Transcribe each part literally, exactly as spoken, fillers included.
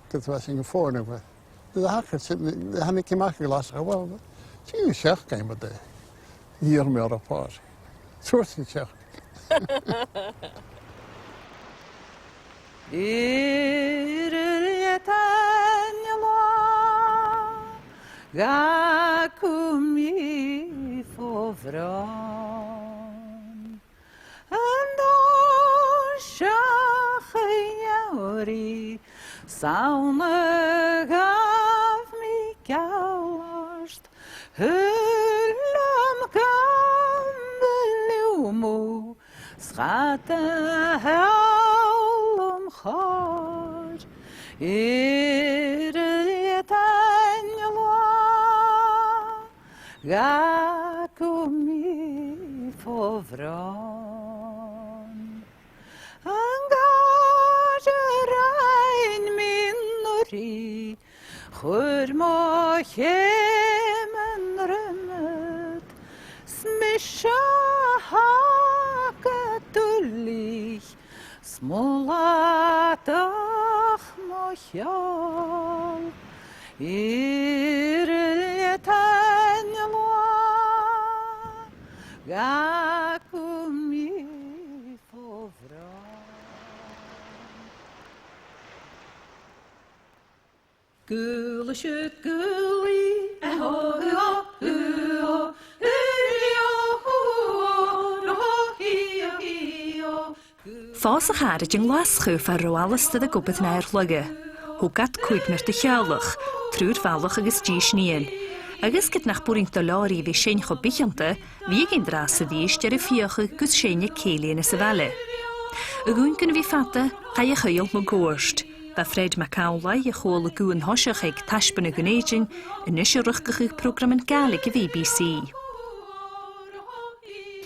Agus bha sinn a' fònadh. Nuair a thachair sin, thàinig i a-mach à Glaschu, well, sin an seachdain mu dheidhinn. Dh'iarr mi oirre pàirt. Suas an seachdain. Air an leathad an latha, ghabh mi fo bhròn. An toiseach a gheamhraidh, 's ann a ghabh mi gealltanas, thuirt leam gabh mo leum, 's cha do sheall am còir. Air an leathad an latha, ghabh mi fo bhròn. An càit a rinn mi an-uiridh, chuir mo cheum an rionnad, 's mise a tha gad uillich, 's mo làthach mo sheòl. Air an leathad an latha, ghabh mi fo bhròn. Gùlaibh siud gùlaibh, a hò, hù, hò, hù, hù, hù, hù, hù, hù, hù, hù, hù, hù, hù, hù, hù, hù, hù, hù. Phòs a charaid an Glaschu far an robh Alasdair ag obair na fhear-lagha. Thug iad cuimhne air do theaghlach, triùir bhalach agus dithis nighean. Agus ged nach b' urrainn do Flòraidh a bhith sin cho bitheanta, bhiodh i an-dràsta 's a-rithist air a fiachainn gus seinn aig cèilidhean sa bhaile. A dh'aindeoin a bhith fada, chaidh a chaoidh mun cuairt. Bha Fred MacAmhlaigh a chuala guth an toiseach aig taisbeanadh Dhùn Èideann, a-nis a' riochdachadh prògraman Gàidhlig a' B B C.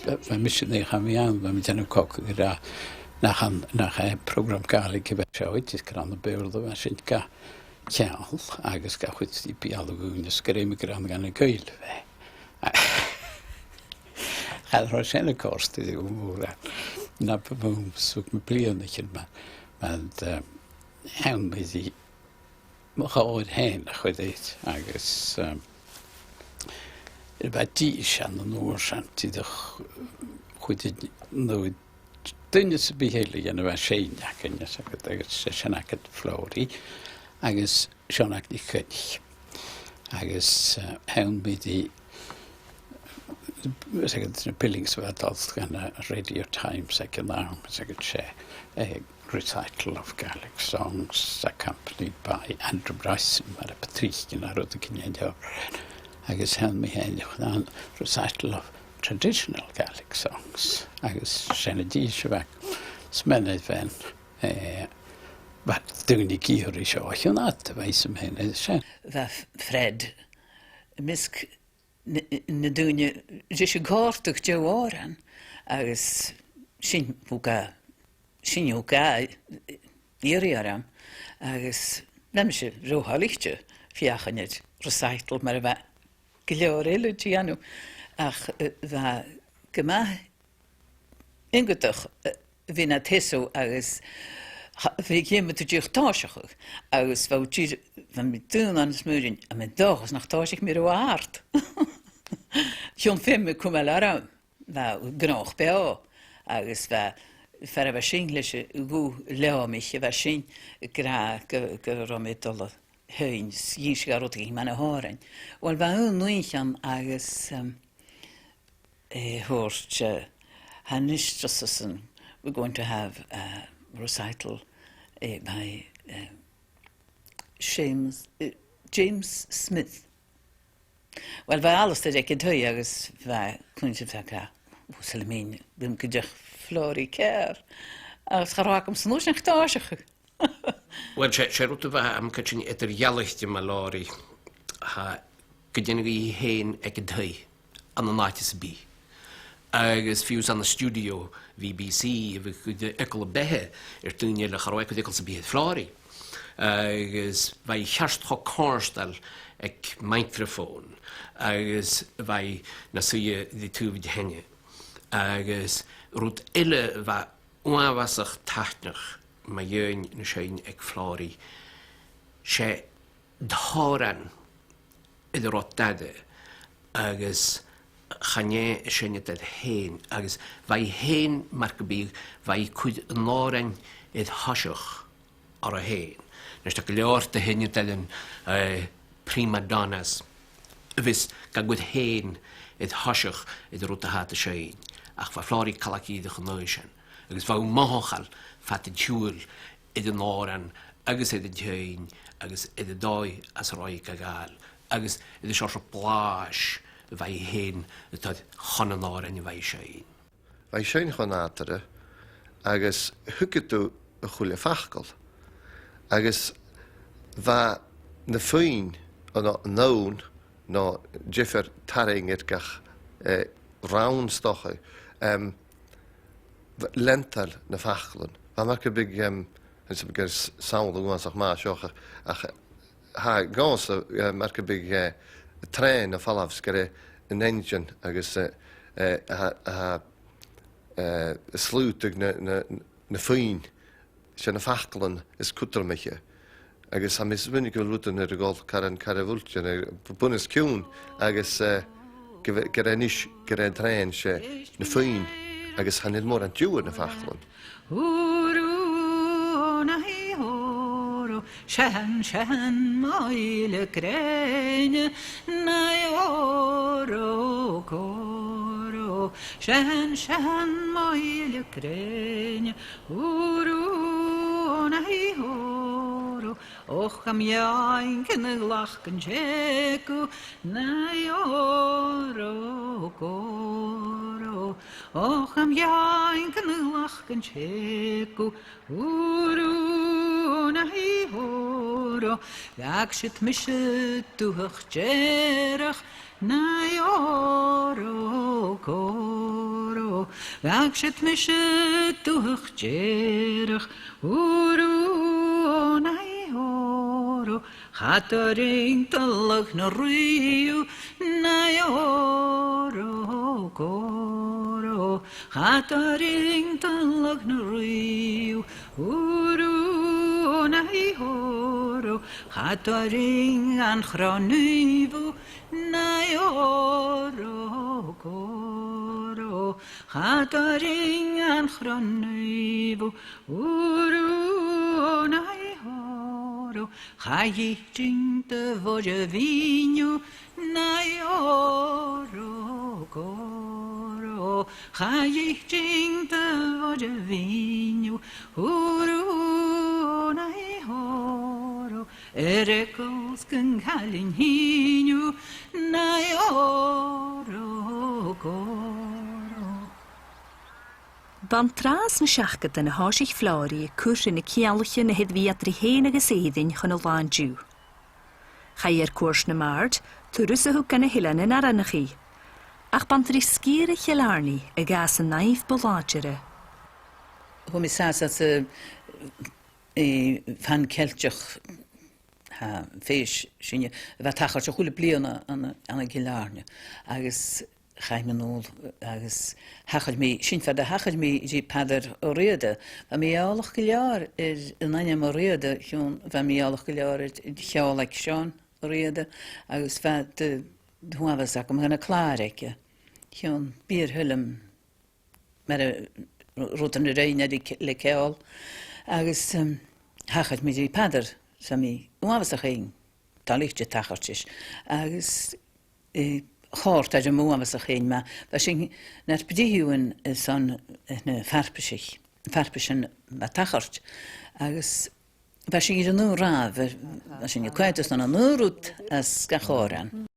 Bha, bha mise an oidhche a bha mi ann, bha mi a' dèanamh cogadh ri ràdh nach ann, nach e prògram Gàidhlig a bha seo, is gur ann a' Bheurla a bha sinn ga cheangal agus ga chur ri beul a dh'ùine, is gur e mu gur ann gun a' gheall a bha. Cha robh sin a' còrdadh rium mòran. Na bu mhotha, thug mi bliadhnaichean mar, mar, eh, theann mi ri mo chòir fhèin a chur air, agus, ehm, bha dithis ann an uair sin, dìreach chuireadh, no, duine sam bith eile a dhèanadh seinn againn, is agad, agus 's e sin agad Flòraidh, agus Seonag NicCoinnich. Agus, eh, theann mi ri, is agad, na billings a bha a' dol gu na Radio Times aig an àm, is agad, 's e, eh, recital of Gaelic songs accompanied by Andrew Bryson, mar a bu trice no rudeigin an-diugh. Agus theann mi fhèin a' dèanamh recital of traditional Gaelic songs. Agus 's e na dithis a bha, 's mi a' faighinn, eh, bha daoine ag iarraidh seo a chionn fhada, bha fhios agam fhèin air sin. Bha F-, Fred, am measg na, na daoine ris an còrdadh deagh òran, agus sin thug e, sin thug e iarraidh orm, agus bha mise ro thoilichte feuchainn air recital mar a bha gu leòr eile a' dèanamh, ach, eh, bha e gu math iongantach, eh, bhith nad sheasamh agus cha-, bha e ag iarraidh dhut a dhol a thòiseachadh, agus bha thu ag iarr-, bha mi daonnan a' smaoineachadh, tha mi an dòchas nach tòisich mi ro àrd. Chionn feumaidh mi cumail orm, bha e gnothach beò, agus bha, far a bha sin leis a' ghuth leòmaich, bha sin ag ràdh gu, gu robh mi a' dol a sheinn, 's dh'innis e rudeigin mun a' hòrain. Uill, bha aon oidhche ann agus, um, eh, thuirt, eh, tha a-nis just as an, we're going to have a recital, eh, by, eh, James, eh, James Smith. Uill, bha Alasdair aig an taigh agus bha e a' cluinntinn, bha e ag ràdh, "Ò, saoil am bithinn, bidh mi gu dearbh Flòraidh ceàrr." Agus cha robh agam san uair sin ach tòiseachadh. Uill, 's e, 's e rud a bha, am, cuideigin eadar-dhealaichte mu Fhlòraidh, tha, gun dèanadh i fhèin aig an taigh, ann an àite sam bith. Agus fiù 's ann an stiùidio B B C, a bhiodh cuid eagal a beatha air daoine eile, cha robh e cuid eagal sam bith air Flòraidh. Agus bha i cheart cho cofhurtail aig microphone, agus bha i na suidhe ri taobh a teine. Agus rud eile a bha uabhasach taitneach mu dheidhinn na seinn aig Flòraidh, 'S e an t-òran air an robh d' aire, agus chan e sin a th' air fhèin, agus bha i fhèin mar gum biodh, bha i a' cur an òrain air thoiseach oirre fhèin. Nis, tha gu leòr de sheanairean, eh, prima donnas, a bhios gan cur fhèin air thoiseach air an rud a tha iad a' seinn, ach bha Flòraidh Calleach Ìreach an uair sin, agus bha i mothachail fad an t-siubhail air an òran agus air an t-seinn agus air an dòigh anns an robh i ga ghabhail agus air an seòrsa blàths a bha i fhèin a' toirt chun an òrain a bha i a' seinn. Bha i a' seinn chun nàdarra agus thugadh tu a h-uile facal. Agus bha na fuinn, no an fhonn, no diofar tarraing air gach, eh, rann 's dòcha, em, bha, leantail na faclan. Bha mar gum biodh, em, chan eil fhios agam gur e s-, samhla uabhasach math seo, ach, ach tha e dhòmhsa, eh, mar gum biodh, eh, trèan a' falbh 's gur e an engine agus, eh, eh, a, a, eh, a' slaodadh na, na, na fuinn. 'S e na faclan as cudromaiche. Agus tha mi a' smaoineachadh gu bheil rudan air a dhol caran, caran a' bhuailtean, eh, bu-, bun-os-cionn, agus, eh, gu bhe-, gur e a-nis, gur e an trèan, 's e na fuinn, agus chan eil mòran an-diugh air na faclan. Ùrù, nì, ùrù, sean, sean, mo fhìdhle grèine, nì, ùrù, cùrù, sean, sean, mo fhìdhle grèine, ùrù, nì, ùrù, och am beinn gun do ghlac an t-eagal, nì, ùrù, cùrù, och am beinn gun do ghlac an t-eagal, ùrù, nì, ùrù, dh'fhàg siud mise dubhach dìreach, nì, ùrù, cùrù, dh'fhàg siud mise dubhach dìreach, ùrù, nì, ùrù, cha do rinn tuilleadh na rìgh thu, nì, ùrù, cùrù, cha do rinn tuilleadh na rìgh thu, ùrù, nì, ùrù, cha do rinn an crodh naomh thu, nì, ùrù, cùrù, cha do rinn an crodh naomh thu, ùrù, nì, ùrù, cha dh'it sinn do Mhoire bhinn thu, nì, ùrù, cùrù, cha dh'it sinn do Mhoire bhinn thu, ùrù, nì, ùrù, air eagal 's gun cailin shìn thu, nì, ùrù, cùrù. B' ann tràth sna seachdadan a thòisich Flòraidh a' cur na ceanglaichean a th' air a bhith eadar i fhèin agus Èirinn chun an latha an-diugh. Chaidh i air cuairt nam àird, turas a thug dha na h-Eileanan Arannachaidh. Ach b' ann tro sgìre Chill Airne a dh'fhàs an naomh bu làidire. Chuir mi sàs anns a', eh, Pan-Cheilteach, tha, fèis sinne, a bha a' tachairt a h-uile bliadhna ann an, ann an Cill Airne. Agus chaidh mi a-null agus thachair mi, sin far an do thachair mi ri Peadar Ó Riada. Bha mi eòlach gu leòr air an ainm Ó Riada, chionn bha mi eòlach gu leòr air, air cheòl aig Seán Ó Riada, agus bha de, de uabhas agam dhen a' chlàr aige, chionn b' fheàrr leam mar a, rudan a rinn e le, le ceòl. Agus, um, thachair mi ri Peadar, 's bha mi uabhasach fhèin toilichte a' tachairt ris. Agus, eh, chòrd e rium uabhasach fhèin math. Bha sinn nar britheamhan airson, eh, na farpaisean, farpaisean a tha a' tachairt. Agus bha sinn air an aon ràmh, bha, bha sinn a' coimhead airson an aon rud às gach òran.